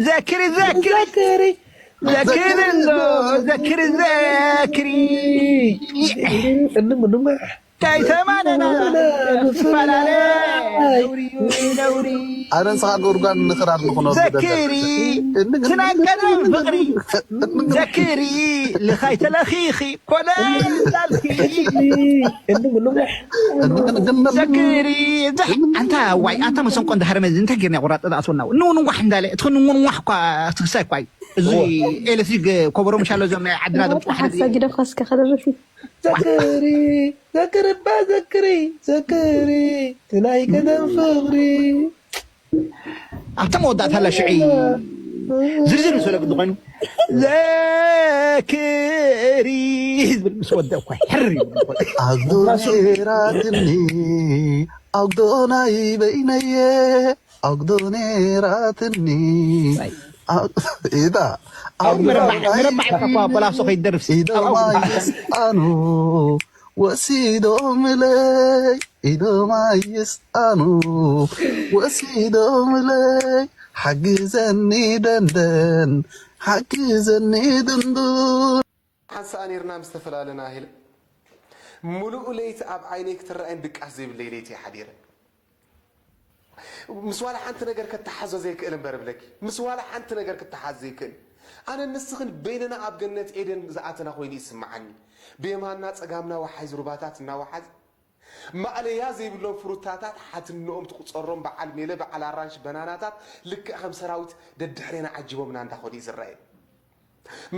ዘክሪ ዘክሪ ዘክሪ ዘክሪ እንዶ ዘክሪ ዘክሪ እንም እንም ከይተማነና ንፈላለ ነውሪ እዩ ነውሪ። ኣነ ንስኻ ጉድጓድ ንኽራር ንኹኖ ዘክሪ እቲ ናይ ቀደም ፍቕሪ ዘክሪ ልኻይ ተለኺኺ ኮነ ላልኪ እንም እንም ዘክሪ እዛ ኣንታ ዋይ ኣታ መሰንቆ እንዳሃረመ እዚ እንታይ ጌርና ቁራጥ ዝኣስወና ንውንዋሕ እንዳለ እቲ ንውንዋሕ እኳ ትግሳይ እኳ እዩ። እዚ ኤሌክትሪክ ኮበሮ ምሻሎ እዞም ናይ ዓድና ዘምፅኡ ሓደ ሓሳ ግደፋ እስከ ከደርፊ ዘክሪ ዘክሪ እባ ዘክሪ ዘክሪ እቲ ናይ ቀደም ፍቕሪ ኣብታ መወዳእታ ኣላ ሽዒ ዝርዝር ዝፈለግ እንተኾይኑ ዘክሪ ዝብል ምስ ወደ እኳ ሕር ይብል። ኣጉዶ ነይራትኒ፣ ኣጉዶ ናይ በይነየ፣ ኣጉዶ ነይራትኒ። ኣይ። ኣጉ-፣ ኢዳ፣ ኣጉዶ መረባዕ፣ ናይ መረባዕ እኳ በላሶ ከይደርፍ ኢዶማ ይስኣኑ፣ ወሲዶምለይ፣ ኢዶማ ይስኣኑ፣ ወሲዶምለይ፣ ሓግዘኒ ደንደን፣ ሓግዘኒ ድንዱን። ሓንሳእ ኔርና ምስ ተፈላለና ሄለን፣ ምሉእ ለይቲ ኣብ ዓይነይ ክትረኣይን ድቃስ ዘይብለይ ለይቲ እየ ሓዲረ። ምስ ዋላ ሓንቲ ነገር ከተሓዞ ዘይክእል እምበር እብለኪ፣ ምስ ዋላ ሓንቲ ነገር ክተሓዝ ዘይክእል። ኣነ ንስኽን በይንና ኣብ ገነት ኤደን ዝኣተና ኮይኑ ይስምዓኒ። ብየማንና ጸጋምና ወሓይዝ ሩባታት እናወሓዝ፣ ማእለያ ዘይብሎም ፍሩታታት ሓትንኦም ትቁጸሮም በዓል ሜለ፣ በዓል ኣራንሽ፣ በናናታት ልክዕ ከም ሰራዊት ደድሕሬና ዓጂቦምና እንዳኸዱ እዩ ዝረኣየኒ።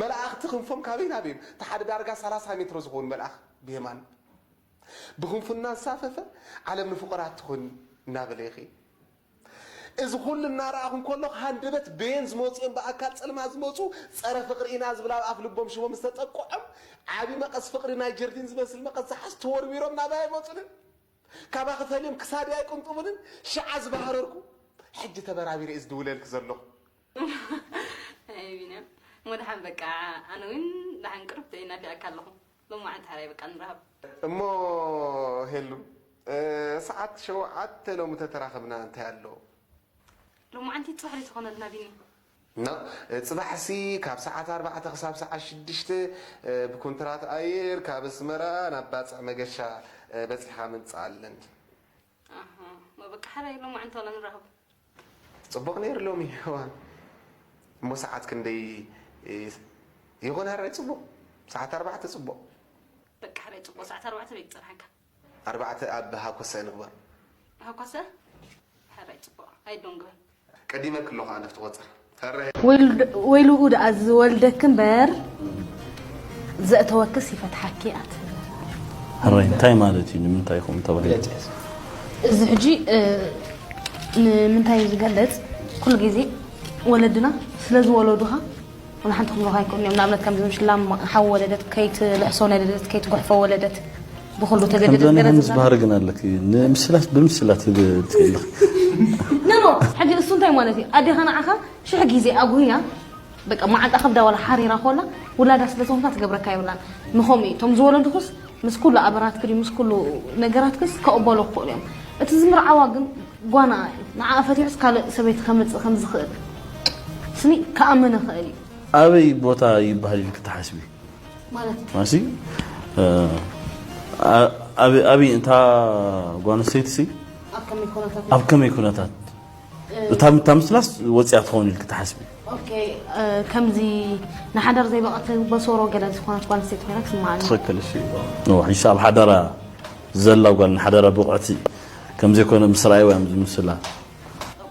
መላእኽቲ ክንፎም ካበይ ናበይ እዮም? እቲ ሓደ ዳርጋ ሰላሳ ሜትሮ ዝኸውን መልኣኽ ብየማን ብኽንፉ እናንሳፈፈ፣ "ዓለም ንፍቑራት ትኹን" እናበለ ይኸይድ። እዚ ኩሉ እናረኣኹ እንከለኹ፣ ሃንደበት በየን ዝመፁ እዮም ብኣካል ጸልማት ዝመፁ፣ ጸረ ፍቕሪ ኢና ዝብል ኣብ ኣፍ ልቦም ሽቦ ምስ ተጠቅዖም፣ ዓቢ መቐስ ፍቕሪ ናይ ጀርዲን ዝመስል መቐስ ዝሓዝ ተወርዊሮም ናባይ ኣይመፁንን። ካባኺ ፈልዮም ክሳደይ ኣይቅንጥቡንን። ሽዓ ዝበሃረርኩ፣ ሕጂ ተበራቢረ እየ ዝድውለልኪ ዘለኹ። ኣይ ቢንያም፣ እሞ ደሓን በቃ፣ ኣነ እውን ደሓን ቅርብቲ እየ፣ ናፊቐካ ኣለኹ። ሎማዓንቲ ሓራይ በቃ ንራኸብ። እሞ ሄሉ፣ እ፣ ሰዓት ሸውዓተ ሎሚ ተተራኸብና እንታይ ኣሎ? ሎማዓንቲ ጽባሕ ዘይተኾነልና ቢኒ። ኖ፣ እ፣ ጽባሕሲ ካብ ሰዓት ኣርባዕተ ክሳብ ሰዓት ሽዱሽተ፣ እ፣ ብኮንትራት ኣየር ካብ ኣስመራ ናብ ባጽዕ መገሻ፣ እ፣ በጺሓ ምምጻእ ኣለኒ። ኣሃ፣ እሞ በቃ ሓራይ ሎማዓንቲ ዋላ ንራኸብ። ጽቡቕ ነይሩ ሎሚ። እዋን እሞ ሰዓት ክንደይ ይኾን? ሕራይ ጽቡቕ፣ ሰዓት ኣርባዕተ ጽቡቕ። በቃ ሕራይ ጽቡቕ፣ ሰዓት ኣርባዕተ በይ ክጸንሓካ። ኣርባዕተ ኣብ ሃኮሰ ንግበር። ሃኮሰ? ሕራይ ጽቡቕ፣ ኣይዶን ግበር። ቀዲመ ክለኹ ኣነ ኣብቲ ቆጸር። ሕራይ። ወይሉ-፣ ወይልኡ ደኣ ዝወልደክ እምበር ዘእተወክስ ይፈትሓኪ ኣት። ሕራይ እንታይ ማለት እዩ? ንምንታይ ኢኹም ተባሂሉ? እዚ ሕጂ፣ እ፣ ንምንታይ እዩ ዝገልጽ? ኩሉ ግዜ ወለድና ስለ ዝወለዱኻ፣ ወላ ሓንቲ ክብሉኻ ኣይክእሉን እዮም። ንኣብነት፣ ከምዚ ምሽ ላም ሓው ወለደት፣ ከይትልሕሶ ነደደት፣ ከይትጉሕፎ ወለደት፣ ብኹሉ ተገደደት፣ ከምዚ ገለ ዓይነት ዝብላ። ባህሪ ግን ኣለኪ። ንምስላት፣ ብምስላት ትብል ትኽእሊ። ኖ፣ ኖ፣ ሕጂ እሱ እንታይ ማለት እዩ? ኣዴኻ ንዓኻ ሽሕ ግዜ ኣጉህያ፣ በቃ፣ መዓልታ ከብዳ ዋላ ሓሪራ ኮላ፣ ውላዳ ስለ ዝኾንካ ትገብረካ የብላን። ንኸምኡ እዩ። እቶም ዝወለዱኹስ፣ ምስ ኩሉ ኣበራትኪ ድዩ፣ ምስ ኩሉ ነገራትክስ ከቕበሎ ክኽእሉ እዮም። እቲ ዝምርዓዋ ግን ጓና እዩ። ንዓኣ ፈቲሑስ ካልእ ሰበይቲ ከምጽእ ከም ዝኽእል ስኒ ክኣምን ይኽእል እዩ። ኣበይ ቦታ ይበሃል ኢልኪ ትሓስቢ? ማለት? ማሲ፣ እ፣ ኣ-፣ ኣበይ፣ ኣበይ እንታ ጓል ኣንስተይቲሲ? ኣብ ከመይ ኩነታት? ኣብ ከመይ ኩነታት? እታ፣ እታ ምስላስ ወፂኣ ትኸውን ኢልኪ ትሓስቢ? ኦኬ፣ እ፣ ከምዚ ንሓዳር ዘይበቐት በሶሮ ገለ ዝኾነት ጓል ኣንስተይቲ ኮይና ትስምዓኒ። ትኽክል፣ እሺ። ኖ፣ ሕጂ ኣብ ሓዳራ ዘላ ጓል ንሓዳራ ብቕዕቲ ከም ዘይኮነ ምስ ረኣይዋ እዮም ዝምስላ።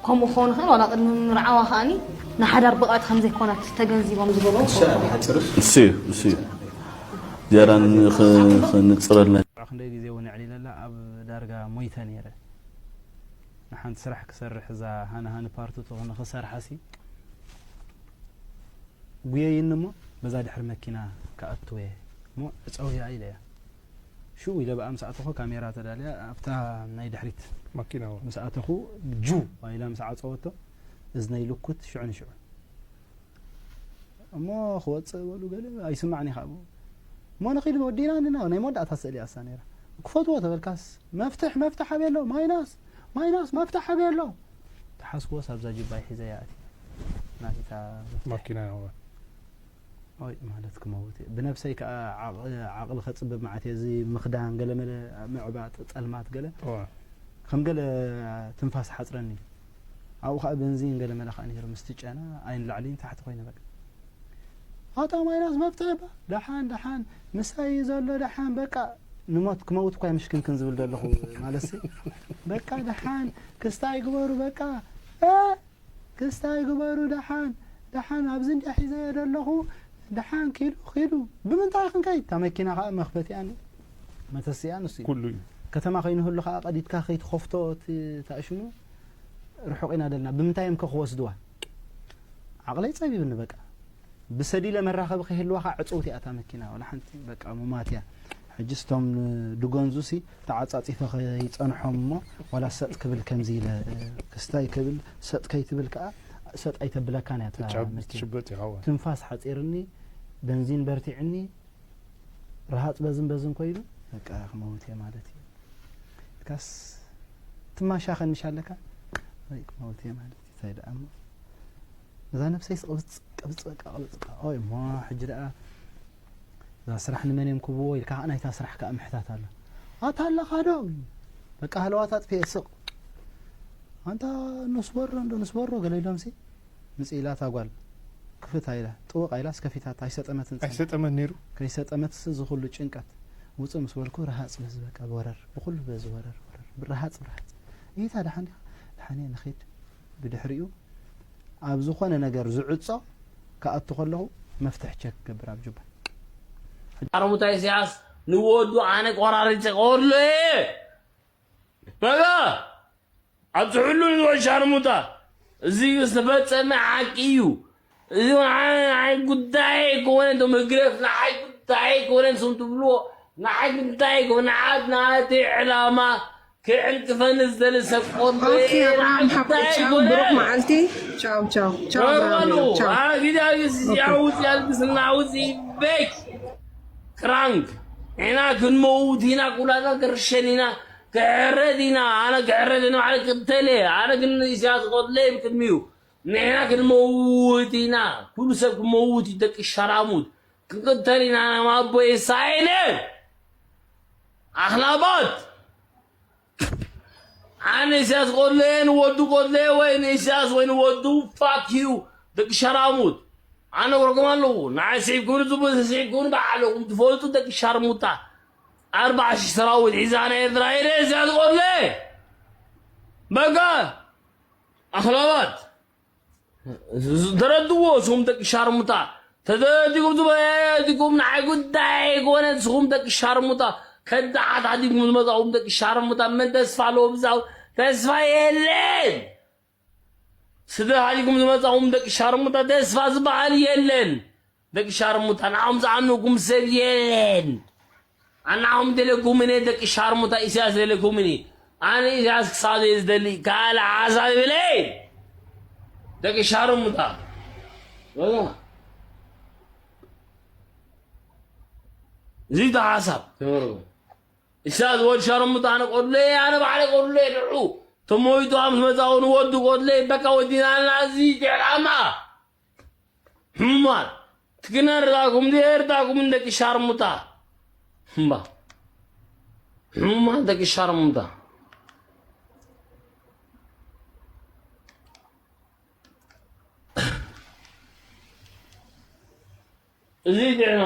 ከምኡ ክኸውን ይኽእል፣ ዋላ ቅድሚ ምርዓዋ ከኣኒ ንሓዳር ብቕዕቲ ከም ዘይኮነት ተገንዚቦም ዝገበሩ ክኸውን ይኽእል። እሱ እዩ፣ እሱ እዩ። ዝያዳ ንኽ-፣ ክንጽረልና። ክንደይ ግዜ እውን ኣዕሊለላ ኣብ ዳርጋ ሞይተ ነይረ። ንሓንቲ ስራሕ ክሰርሕ እዛ ሃኒ ሃኒ ፓርት ትኾን ንኽሰርሓሲ ጉየይኒ እሞ በዛ ድሕሪ መኪና ክኣትው እየ እሞ ዕጸውያ ኢለያ። ሽኡ ኢለ ብኣ ምስ ኣተኹ ካሜራ ተዳልያ ኣብታ ናይ ድሕሪት ማኪና እዋ። ምስ ኣተኹ ጁ ኢላ ምስ ዓጸወቶ እዝነይ ልኩት ሽዑ ንሽዑ። እሞ ክወፅእ በሉ ገለ ኣይስማዕን እዩ። ካብኡ እሞ ንኺድ ወዲና ንና ናይ መወዳእታ ስእሊ ኣሳ ነይራ። ክፈትዎ ተበልካስ መፍትሕ መፍትሕ ኣበይ ኣሎ? ማይናስ ማይናስ መፍትሕ ኣበይ ኣሎ? ተሓስክዎስ ኣብዛ ጅባይ ሒዘያ ኣትየ። ናቲታ መፍትሕ። ማኪና እዋ። ኦይ ማለት ክመውት እየ። ብነብሰይ ከኣ ዓቕ-፣ ዓቕሊ ከጽብብ መዓት እየ። እዚ ምኽዳን ገለ መለ ምዕባጥ ጸልማት ገለ እዋ። ከም ገለ ትንፋስ ሓጽረኒ። ኣብኡ ከኣ ቤንዚን ገለ መለ ከኣ ነይሩ። ምስቲ ጨና ኣይን ላዕሊ ታሕቲ ኮይነ በቃ። ኣታ ማይናስ መፍትሒ እባ። ደሓን፣ ደሓን፣ ምሳይ እዩ ዘሎ፣ ደሓን፣ በቃ፣ ንሞት ክመውት እኳ ምሽክንክን ዝብል ዘለኹ ማለትሲ። በቃ፣ ደሓን፣ ክስታይ ግበሩ፣ በቃ፣ እ፣ ክስታይ ግበሩ፣ ደሓን፣ ደሓን፣ ኣብዚ እንዲያ ሒዘዮ ዘለኹ፣ ደሓን፣ ኪዱ፣ ኪዱ። ብምንታይ ክንከይድ? እታ መኪና ኸዓ መኽፈቲኣን መተስኢኣን ንሱ እዩ። ኩሉ እዩ። ከተማ ከይንህሉ ኸዓ ቀዲድካ ከይትኸፍቶ እቲ፣ እታ ሽሙ ርሑቕ ኢና ደልና። ብምንታይ እዮም ከ ክወስድዋ? ዓቕለይ ጸቢብኒ በቃ። ብሰዲለ መራኸቢ ከይህልዋ ኸዓ ዕጽውቲ እያ እታ መኪና፣ ዋላ ሓንቲ በቃ ሙማት እያ። ሕጂ ስቶም ድጎንዙ ሲ ተዓጻጺፈ ከይጸንሖም እሞ ዋላ ሰጥ ክብል ከምዚ ኢለ ክስታይ ክብል ሰጥ ከይትብል ከኣ ሰጥ ኣይተብለካን እያ እታ ትጨብ-፣ መኪና። ትጭበጥ ኢኻ እዋ። ትንፋስ ሓጺርኒ፣ በንዚን በርቲዕኒ፣ ረሃጽ በዝን በዝን ኮይኑ በቃ ክመውት እየ ማለት እዩ። ኢልካስ ትማሻኸን ምሽ ኣለካ? ወይ ክመውት እየ ማለት እዩ። እንታይ ደኣ እሞ ነዛ ነብሰይስ ቅብጽ፣ ቅብጽ በቃ ቅብጽ በቃ። ኦይ እሞ ሕጂ ደኣ እዛ ስራሕ ንመን እዮም ክብዎ ኢልካ ከዓ ናይታ ስራሕ ከዓ ምሕታት ኣሎ። ኣታ ኣለኻ ዶ? በቃ ሃለዋት ኣጥፊኤ ስቕ። ኣንታ ንስበሮ እንዶ ንስበሮ ገለ ኢሎምሲ ምጽእ ኢላ እታ ጓል ክፍት ኣይላ፣ ጥውቕ ኣይላ እስከፊታታ ኣይሰጠመትን ጸኒሓ። ኣይሰጠመን ነይሩ? ከይሰጠመትስ እዚ ኩሉ ጭንቀት ውጽእ ምስ በልኩ ረሃጽ በዚ በቃ ወረር፣ ብኹሉ በዚ ወረር፣ ወረር፣ ብረሃጽ፣ ብረሃጽ። እይታ ደሓን ዲኻ? ደሓን እየ፣ ንኺድ። ብድሕሪኡ ኣብ ዝኾነ ነገር ዝዕጾ ክኣቱ ከለኹ መፍትሕ ቸክ ክገብር ኣብ ጁባ። ኣረሙታ ኢሳያስ ንወዱ ኣነ ቆራሪጸ ቆሎ እየ። በቃ ኣብቲ ሕሉን ዝወሻርሙታ እዚ ዝተፈጸመ ሓቂ እዩ። እዚ ንዓይ፣ ንዓይ ጉዳይ ኣይኮነን፣ እቶም ህግደፍ ንዓይ ጉዳይ ኣይኮነን፣ ስም ትብልዎ ንዓይ ጉዳይ ኣይኮነ። ንዓት ናተይ ዕላማ ክዕንቅፈኒ ዝደሊ ሰብ ቆንጆ ኦኬ፣ እየ፣ ንዓይ ኣብርሃም ሓወይ፣ ጉዳይ ቻው፣ ኣይኮነ። ብሩኽ መዓልቲ። ቻው፣ ቻው፣ ቻው፣ ኣብርሃም፣ ኖርማል ቻው። አ፣ ጊዜ ጊዜ ኦኬ። ያውዝ ያልግስና ውዝ ይበክ ክራንክ ኢና ክንመውት ኢና፣ ኩላና ክርሸን ኢና። ክሕረድ ኢና፣ ኣነ ክሕረድ ኢና፣ ባዕለ ክቅተል እየ። ኣነ ግን ኢሳያስ ክቀትሎ እየ ብቅድሚኡ። ንሕና ክንመውት ኢና፣ ኩሉ ሰብ ክመውት እዩ፣ ደቂ ሸራሙት። ክንቅተል ኢና፣ ኣነ ማቦ የሳይነ። ኣኽላባት። ኣነ ኢሳያስ ክቀትሎ እየ፣ ንወዱ ክቀትሎ እየ፣ ወይ ንኢሳያስ ወይ ንወዱ፣ ፋክ ዩ፣ ደቂ ሸራሙት። ኣነ ወርኩም ኣለኹ፣ ንዓይ ስዒብኩምኒ፣ ጽቡቅ ስዒብኩምኒ፣ ባዕለኹም ትፈልጡ፣ ደቂ ሸርሙጣ። ኣርባዓ ሺሕ ሰራዊት ሒዛ ናይ ኤርትራ ኢለ እዚኣ ዝቆለ በቃ ኣኽላባት ተረድዎ። ስኹም ደቂ ሻርሙጣ ተደዲኩም ዝበዲኩም ንዓይ ጉዳይ ኣይኮነን። ስኹም ደቂ ሻርሙጣ ከዳዓት ሓዲግኩም ዝመጻኹም ደቂ ሻርሙጣ መን ተስፋ ኣለዎ? ብዛው ተስፋ የለን። ስደት ሓዲግኩም ዝመጻኹም ደቂ ሻርሙጣ ተስፋ ዝበሃል የለን። ደቂ ሻርሙጣ ንዓኹም ዝኣምነኩም ሰብ የለን። ኣናኹም ደለኩምኒ ደቂ ሻርሙጣ ኢሳያስ ደለኩምኒ። ኣነ ኢሳያስ ክሳብ ዝደሊ ካልእ ሓሳብ ይብለይ። ደቂ ሻርሙጣ። ወላ። እዚ ተሓሳብ። ተመረቁ። ኢሳያስ ወዲ ሻርሙጣ ኣነ ቆድለየ፣ ኣነ ባዕለይ ቆድለየ ንዑ። ተሞይቱ ኣምስ መጻኡ ንወዱ ቆድለየ፣ በቃ ወዲናልና እዚ ድዕላማ። ሕሙማት። ትግነ ርዳኩም፣ ድየ ርዳኩም ደቂ ሻርሙጣ። እምባ። ሕሙማት ደቂ ሻርሙጣ። እዚ ጥዕና።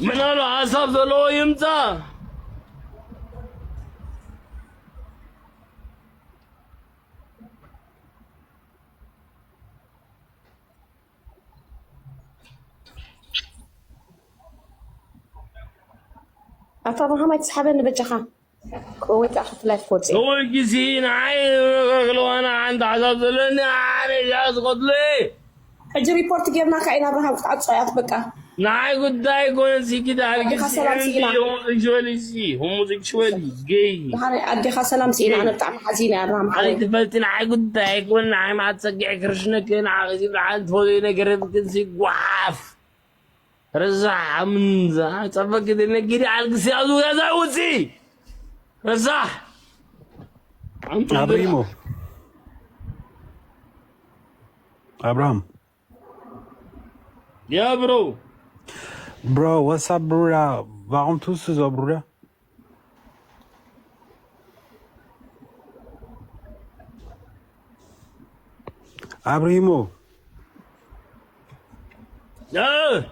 ምናሉ ሓሳብ ዘለዎ ይምጻ። ኣታ ብሃማይ ትስሓበኒ በጃኻ። ወይ ከዓ ክፍላይ ክወፅእ። ወይ ግዚ ንዓይ ክለዋና ሓንቲ ሓሳብ ዘለኒ ኣነ እያ ዝቐትለ። ሕጂ ሪፖርት ጌርናካ ኢና ኣብርሃም ክትዓጾ እያ በቃ። ንዓይ ጉዳይ ኮነ ሲኪዳ ኣዴኻ ሰላም ስኢና። ሆሙዚክሽወሊ ሲ ሆሙዚክሽወሊ ገይ። ድሓር ኣዴኻ ሰላም ስኢና ኣነ ብጣዕሚ ሓዚነ ኣብርሃም ሓወይ። ኣይትፈልጢ ንዓይ ጉዳይ ኮነ ንዓይ ማትሰጊዕ ክርሽነክ ንዓይ እዚ ብርሓን ትፈልዮ ነገር የብልክን ሲ ጓፍ። ረዛሕ ኣምንዛ ጸበክ ነግዲ ኣልግሲ ኣዙ ያዛውሲ ረዛሕ ኣብሪሞ። Abraham. Yeah, bro. Bro, what's up, brother? Warum tust du so, Bruder? Abrimo. Yeah.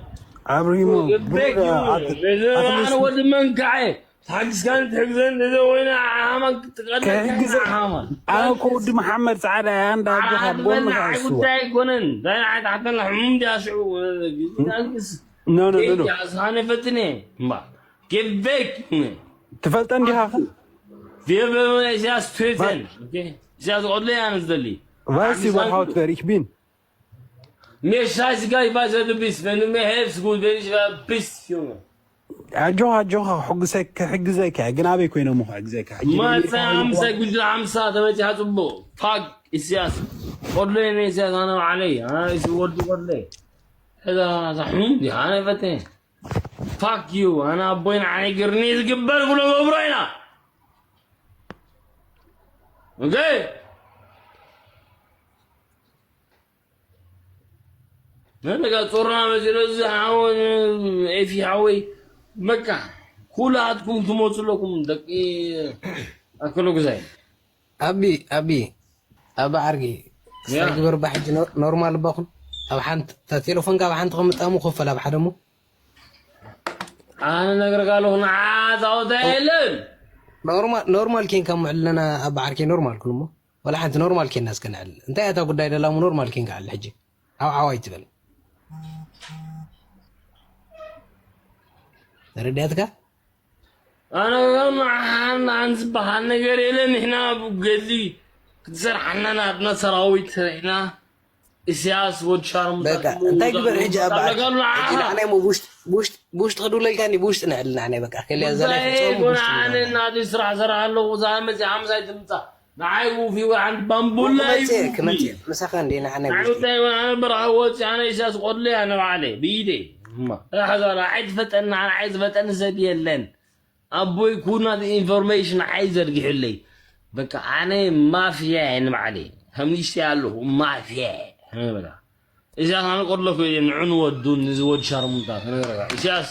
Abrimo. Bro, at, at least ወዲ መንካይ ታግስካን ትሕግዘን ነዚ ወይና ሓማን ክትቀለካ ሓማን ኣነ እኮ ወዲ መሓመድ ጻዕዳ እያ እንዳ ኣጆኻ ኣብ ጎንኻ እሱ ጉዳይ ኣይኮነን። እንታይ ዓይነት ሓተና ሕሙም ድያ ሽዑ ታግስ No, no, no, no. ኣስኻነ ፈትነ እምባ ጌቤክ ትፈልጠ እንዲኻ ፊልም ኢሳያስ ትዊተን ኢሳያስ ቆድለ ኣነ ዝደሊ Weißt du überhaupt, wer ich bin? Mir ist scheißegal, ich weiß, wer du bist. Wenn du mir helfst, gut, wenn ich wer bist, Junge. ኣጆኻ ኣጆኻ ክሕግዘካ ክሕግዘካ እየ፣ ግን ኣበይ ኮይነ እሞ ክሕግዘካ? ሕጂ መፀ ሓምሳ ጉጅለ ሓምሳ ተመፂኣ ፅቡቕ ፋክ ኢሳያስ ቆድለ ነ ኢሳያስ ኣነ ባዕለይ ኣነ ኢሱ ወዲ ቆድለ እዛ ዛሕሙም ዲ ኣነ ፈተ ፋክ ዩ ኣነ ኣቦይ ንዓይ ግርኒ ዝግበር ብሎ ገብሮ ኢና ኦኬ ነጋ ጾርና መፂሎ እዚ ሓወ ኤፊ ሓወይ በቃ ኩላትኩም ትመፁ ኣለኩም ደቂ ኣክሎ ግዛይ ኣቢ ኣቢ ኣባ ዓርጊ ስታይ ግበር ባ ሕጂ ኖ- ኖርማል ባኹን ኣብ ሓንቲ እታ ቴሌፎንካ ኣብ ሓንቲ ከምጣሙ ኮፈል ኣብ ሓደ እሞ ኣነ ነግረካ ኣለኹ ንዓ ፃወታ የለን ኖርማል ኖርማል ኬንካ ምዕልለና ኣባ ዓርኪ ኖርማል ኩን እሞ ወላ ሓንቲ ኖርማል ኬንና እስከ ንዕል እንታይ እታ ጉዳይ ደላ እሞ ኖርማል ኬንካ ዕል ሕጂ ዓው ዓው ኣይትበል ተረዲኣትካ ኣነ ንዓን ዝበሃል ነገር የለን ንሕና ገድሊ ክትሰርሓና ናትና ሰራዊት ኢና ኢሳያስ ወድ ሻርሙጣ በቃ እንታይ ግበር ሕጂ ኣባ ዓርኪ ሕጂ ንዓናይ እሞ ብውሽጢ ብውሽጢ ብውሽጢ ክድውለልካ ኒ ብውሽጢ ንዕል ንዓናይ በቃ ከልያ ዘላ ጉዳይ ይፍፅም ጎና ብውሽጢ ኣነ ንዕል እናዲ ስራሕ ሰራሕ ኣለኹ እዛ መፅእ ሓምሳይ ትምፃ ንዓይ ውፊ ወይ ሓንቲ ባምቡላ ክመፅእ ክመፅእ ምሳኻ እንዲ ንዓናይ ብውሽጢ እንታይ ኣነ በረኻ ወፂ ኣነ ኢሳያስ ቆድለ ኣነ ባዕለ ብኢደ ሓዛራ ኣይትፈጠና ኣነ ኣይ ዝፈጠኒ ሰብ የለን ኣቦይ ኩና ኢንፎርሜሽን ኣይ ዘርጊሑለይ በቃ ኣነ ማፍያ እየ ንባዕለ ከም ንእሽተይ ኣለኹ ማፍያ እየ በቃ ኢሳያስ ኣነ ቆድለኩ እየ ንዑ ንወዱ ንዚ ወድ ሻርሙጣ ክነግረካ ኢሳያስ